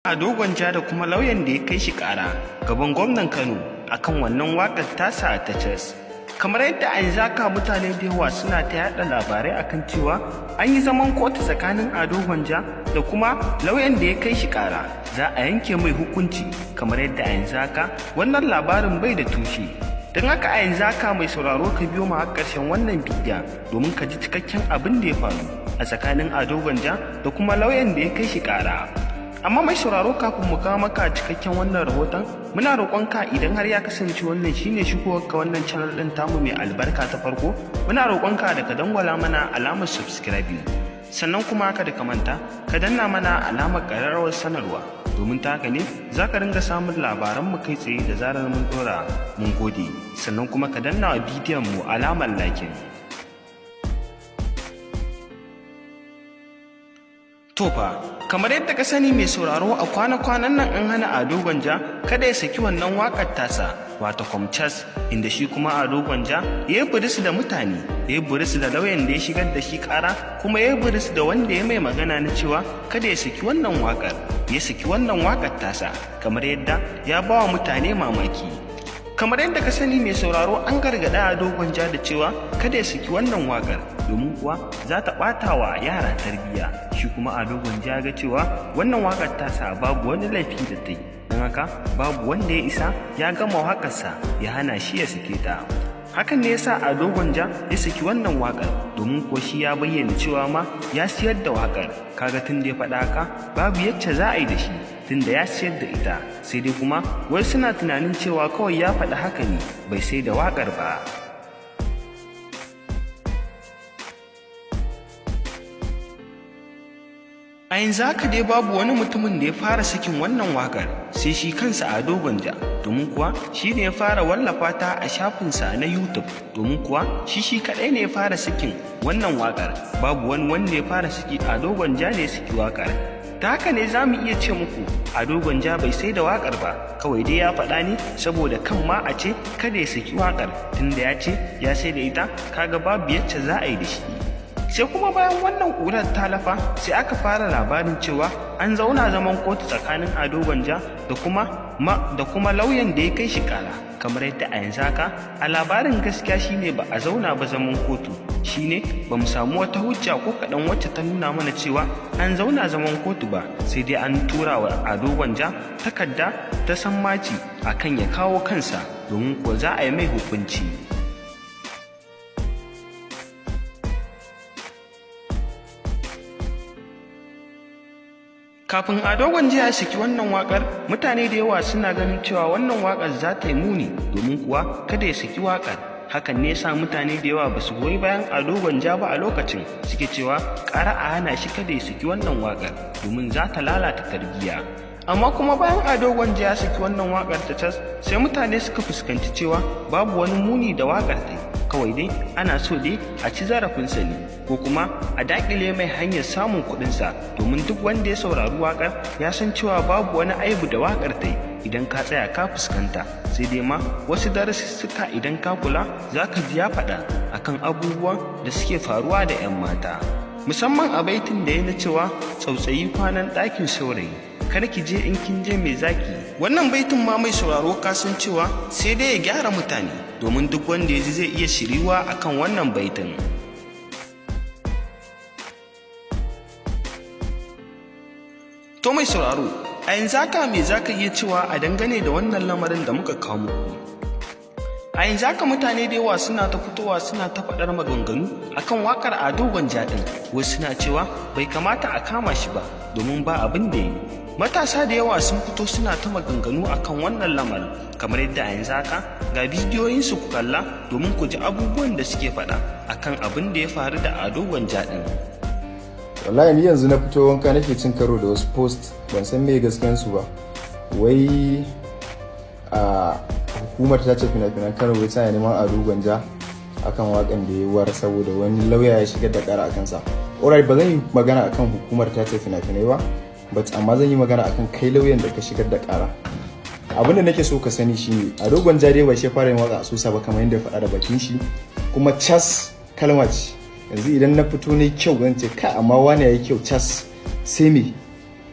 Ado Gwanja da kuma lauyan da ya kai shi ƙara gaban gwamnan Kano akan wannan waƙar tasa ta Cas. Kamar yadda a yanzu haka mutane da yawa suna ta yaɗa labarai akan cewa an yi zaman kotu tsakanin Ado Gwanja da kuma lauyan da ya kai shi ƙara, za a yanke mai hukunci. Kamar yadda a yanzu haka wannan labarin bai da tushe. Don haka a yanzu haka, mai sauraro, ka biyo mu har ƙarshen wannan bidiyon domin ka ji cikakken abin da ya faru a tsakanin Ado Gwanja da kuma lauyan da ya kai shi ƙara. Amma mai sauraro, kafin mu kawo maka cikakken wannan rahoton, muna roƙonka, idan har ya kasance wannan shine shigowar ka wannan channel ɗin tamu mai albarka ta farko, muna roƙonka da ka dangwala mana alamar subscribing, sannan kuma kada ka manta ka danna mana alamar ƙararrawar sanarwa, domin ta haka ne za ka ringa samun labaran mu kai tsaye da zarar mun ɗora. Mun gode. Sannan kuma ka danna wa bidiyon mu alamar liking. To fa, kamar yadda ka sani, mai sauraro, a kwana-kwanan nan an hana Ado Gwanja kada ya saki wannan waƙar tasa, wato Kwamcas, inda shi kuma Ado Gwanja ya yi buris da mutane, ya yi buris da lauyan da ya shigar da shi ƙara, kuma ya yi buris da wanda ya mai magana na cewa kada ya saki wannan waƙar. Ya saki wannan waƙar tasa, kamar yadda ya ba wa mutane mamaki. Kamar yadda ka sani, mai sauraro, an gargaɗa Ado Gwanja da cewa kada ya saki wannan waƙar, domin kuwa za ta ɓata wa yara tarbiyya. Shi kuma Ado Gwanja ga cewa wannan waƙar tasa babu wani laifi da ta yi, don haka babu wanda ya isa ya gama waƙarsa ya hana shi ya sake ta. Hakan ne yasa Ado Gwanja ya saki wannan waƙar, domin kuwa shi ya bayyana cewa ma ya siyar da waƙar. Kaga tun da ya faɗa haka, babu yacce za a yi da shi tunda ya siyar da ita. Sai dai kuma wai suna tunanin cewa kawai ya faɗi haka ne, bai sai da waƙar ba. A yanzu haka dai babu wani mutumin da ya fara sakin wannan wakar sai shi kansa Ado Gwanja, domin kuwa shi ne ya fara wallafa ta a shafinsa na YouTube, domin kuwa shi shi kaɗai ne ya fara sakin wannan wakar. Babu wani wanda ya fara saki, Ado Gwanja ne ya saki wakar. Ta haka ne za mu iya ce muku Ado Gwanja bai sai da wakar ba, kawai dai ya faɗa ne saboda kan ma a ce kada ya saki wakar. Tunda ya ce ya sai da ita, kaga babu yacce za a yi da shi. Sai kuma bayan wannan ƙurar ta lafa, sai aka fara labarin cewa an zauna zaman kotu tsakanin Ado Gwanja da kuma lauyan da ya kai shi kara. Kamar yadda a yanzu haka a labarin gaskiya shine ba a zauna ba zaman kotu, shine ba mu samu wata hujja ko kaɗan wacce ta nuna mana cewa an zauna zaman kotu ba, sai dai an tura wa Ado Gwanja takarda ta sammaci akan ya kawo kansa, domin kuwa za a yi mai hukunci. Kafin Ado Gwanja ya saki wannan wakar, mutane da yawa suna ganin cewa wannan wakar za ta yi muni, domin kuwa kada ya saki wakar. Hakan ne sa mutane da yawa ba su goyi bayan Ado Gwanja ba a lokacin, suke cewa ƙara a hana shi kada ya saki wannan wakar, domin za ta lalata tarbiyya. Amma kuma bayan Ado Gwanja ya saki wannan wakar ta Cas, sai mutane suka fuskanci cewa babu wani muni da wakar ta yi, kawai dai ana so dai a ci zarafinsa ne ko kuma a daƙile mai hanyar samun kuɗinsa, domin duk wanda ya saurari waƙar ya san cewa babu wani aibu da waƙar ta yi idan ka tsaya ka fuskanta. Sai dai ma wasu darussuka, idan ka kula, za ka ji ya faɗa akan abubuwan da suke faruwa da 'yan mata, musamman a baitin da ya na cewa "Tsautsayi kwanan ɗakin saurayi, kar ki je, in kin je mai zaki". Wannan baitin ma, mai sauraro, ka san cewa sai dai ya gyara mutane, domin duk wanda ya ji zai iya shiriwa akan wannan baitin. To mai sauraro, a yanzu haka me zaka iya cewa a dangane da wannan lamarin da muka kawo muku? A yanzu haka mutane da yawa suna ta fitowa suna ta faɗar maganganu akan wakar Ado Gwanja ɗin. Wasu suna cewa bai kamata a kama shi ba, domin ba abin da ya yi. Matasa da yawa sun fito suna ta maganganu akan wannan lamarin. Kamar yadda a yanzu haka ga bidiyoyinsu, ku kalla domin ku ji abubuwan da suke faɗa akan abin da ya faru da Ado Gwanja ɗin. Wallahi ni yanzu na fito wanka nake cin karo da wasu post, ban san me gaskiyan su ba. Wai a hukumar ta ce fina-finan Kano wai tana neman Ado Gwanja akan wakan da ya war, saboda wani lauya ya shigar da kara akan sa. Alright, ba zan yi magana akan hukumar ta ce fina-finai ba, but amma zan yi magana akan kai lauyan da ka shigar da kara. Abin da nake so ka sani shine Ado Gwanja dai ba shi fara yin waka a sosa ba, kamar yadda ya faɗa da bakin shi. Kuma cas kalma ce. Yanzu idan na fito ne kyau, zan ce, "Ka amma wani yayi kyau cas." Sai me?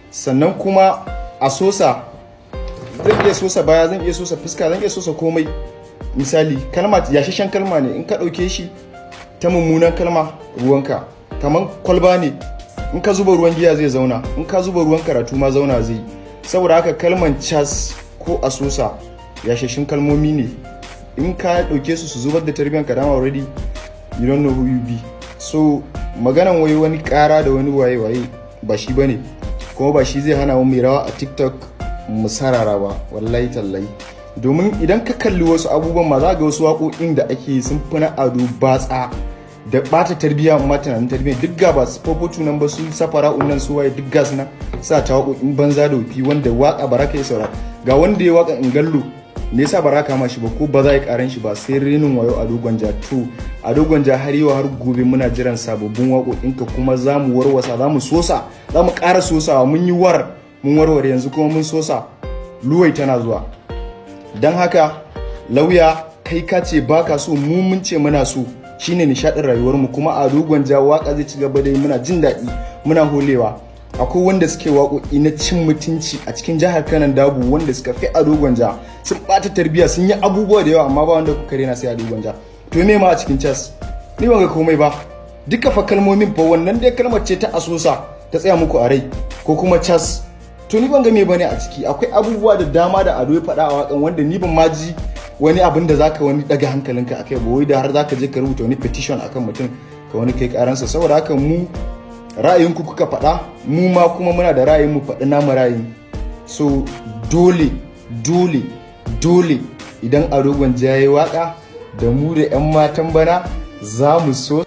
Sannan kuma A sosa, zan iya sosa baya, zan iya sosa fuska, zan iya sosa komai. Misali, kalma yashashen kalma ne. In ka ɗauke shi ta mummunan kalma, ruwanka. Kamar kwalba ne, in ka zuba ruwan giya zai zauna, in ka zuba ruwan karatu ma zauna zai. Saboda haka kalman cas ko asusa yashashin kalmomi ne. In ka ɗauke su su zubar da tarbiyyar ka, dama already you don't know who you be. So maganan wai wani ƙara da wani waye waye ba shi bane, kuma ba shi zai hana mu mai rawa a TikTok mu sarara ba, wallahi tallahi. Domin idan ka kalli wasu abubuwan ma, za ga wasu waƙoƙin da ake sun fi na Ado batsa da ɓata tarbiyya. Amma tunanin tarbiyya duk ga ba su fofotu nan ba, su safara nan, su waye, duk gas nan sa ta waƙoƙin banza da wofi, wanda waƙa ba ka yi saura. Ga wanda ya waƙa ingallo, me yasa ba kama shi ba, ko ba za yi karan shi ba? Sai renin wayo. Ado Gwanja, to Ado Gwanja, har yau har gobe muna jiran sababbin waƙoƙinka, kuma za mu warwasa, za mu sosa, za mu ƙara sosawa. Mun yi war, mun warware, yanzu kuma mun sosa. Luwai tana zuwa. Don haka lauya, kai ka ce baka so, mu mun ce muna so. Shine nishaɗin rayuwarmu. Kuma Ado Gwanja waka zai ci gaba da yi, muna jin daɗi, muna holewa. Akwai wanda suke waƙoƙi na cin mutunci a cikin jihar Kanan Dabu wanda suka fi Ado Gwanja, sun ɓata tarbiyya, sun yi abubuwa da yawa, amma ba wanda kuka rena sai Ado Gwanja. To me ma a cikin cas? Ni ban ga komai ba. Duka fa kalmomin fa, wannan dai kalmar ce ta asusa ta tsaya muku a rai, ko kuma cas. To ni ban ga me bane a ciki. Akwai abubuwa da dama da Ado ya faɗa a waƙan wanda ni ban ma ji wani abin da zaka wani daga hankalinka akai ba, wai da har zaka je ka rubuta wani petition akan mutum, ka wani kai karansa. Saboda haka mu ra'ayinku kuka faɗa, mu ma kuma muna da ra'ayin mu faɗi namu ra'ayin. So dole dole dole idan Ado Gwanja ya yi waka, da mu da 'yan matan bana za mu so.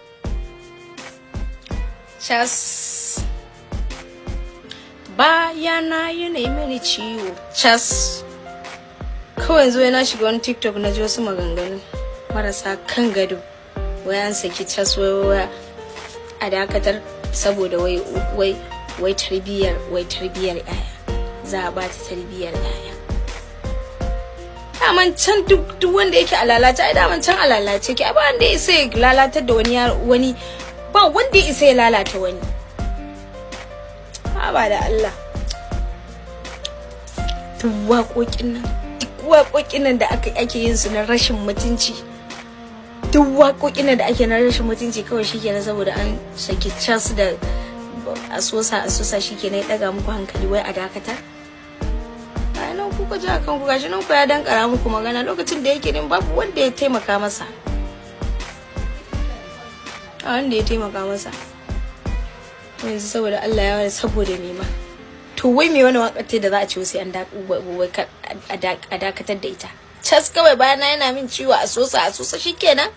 Cas. Bayana yana mini ciwo. Cas. Kawai yanzu na shiga wani TikTok, na ji wasu maganganu marasa kan gado. Wai an saki cas, wai wai a dakatar saboda wai wai wai tarbiyyar, wai tarbiyyar yaya, za a ba ta tarbiyyar yaya. Daman can duk wanda yake a lalace, ai daman can a lalace ke. Ba wanda ya isa ya lalatar da wani yaro, wani ba wanda ya isa ya lalata wani. Ba da Allah, duk waƙoƙin nan, duk waƙoƙin nan da aka ake yin su na rashin mutunci, duk waƙoƙin nan da ake na rashin mutunci, kawai shikenan saboda an saki cas da asosa, asosa, shikenan ya daga muku hankali, wai a dakatar. Ai nan kuka ji akan ku, gashi nan ku ya dankara muku magana. Lokacin da yake din, babu wanda ya taimaka masa, a wanda ya taimaka masa. Yanzu saboda Allah ya wani, saboda nema to wai me wani wakar da za a ce sai an a dakatar da ita? Cas kawai, bayana yana min ciwo, a sosa, a sosa, shikenan.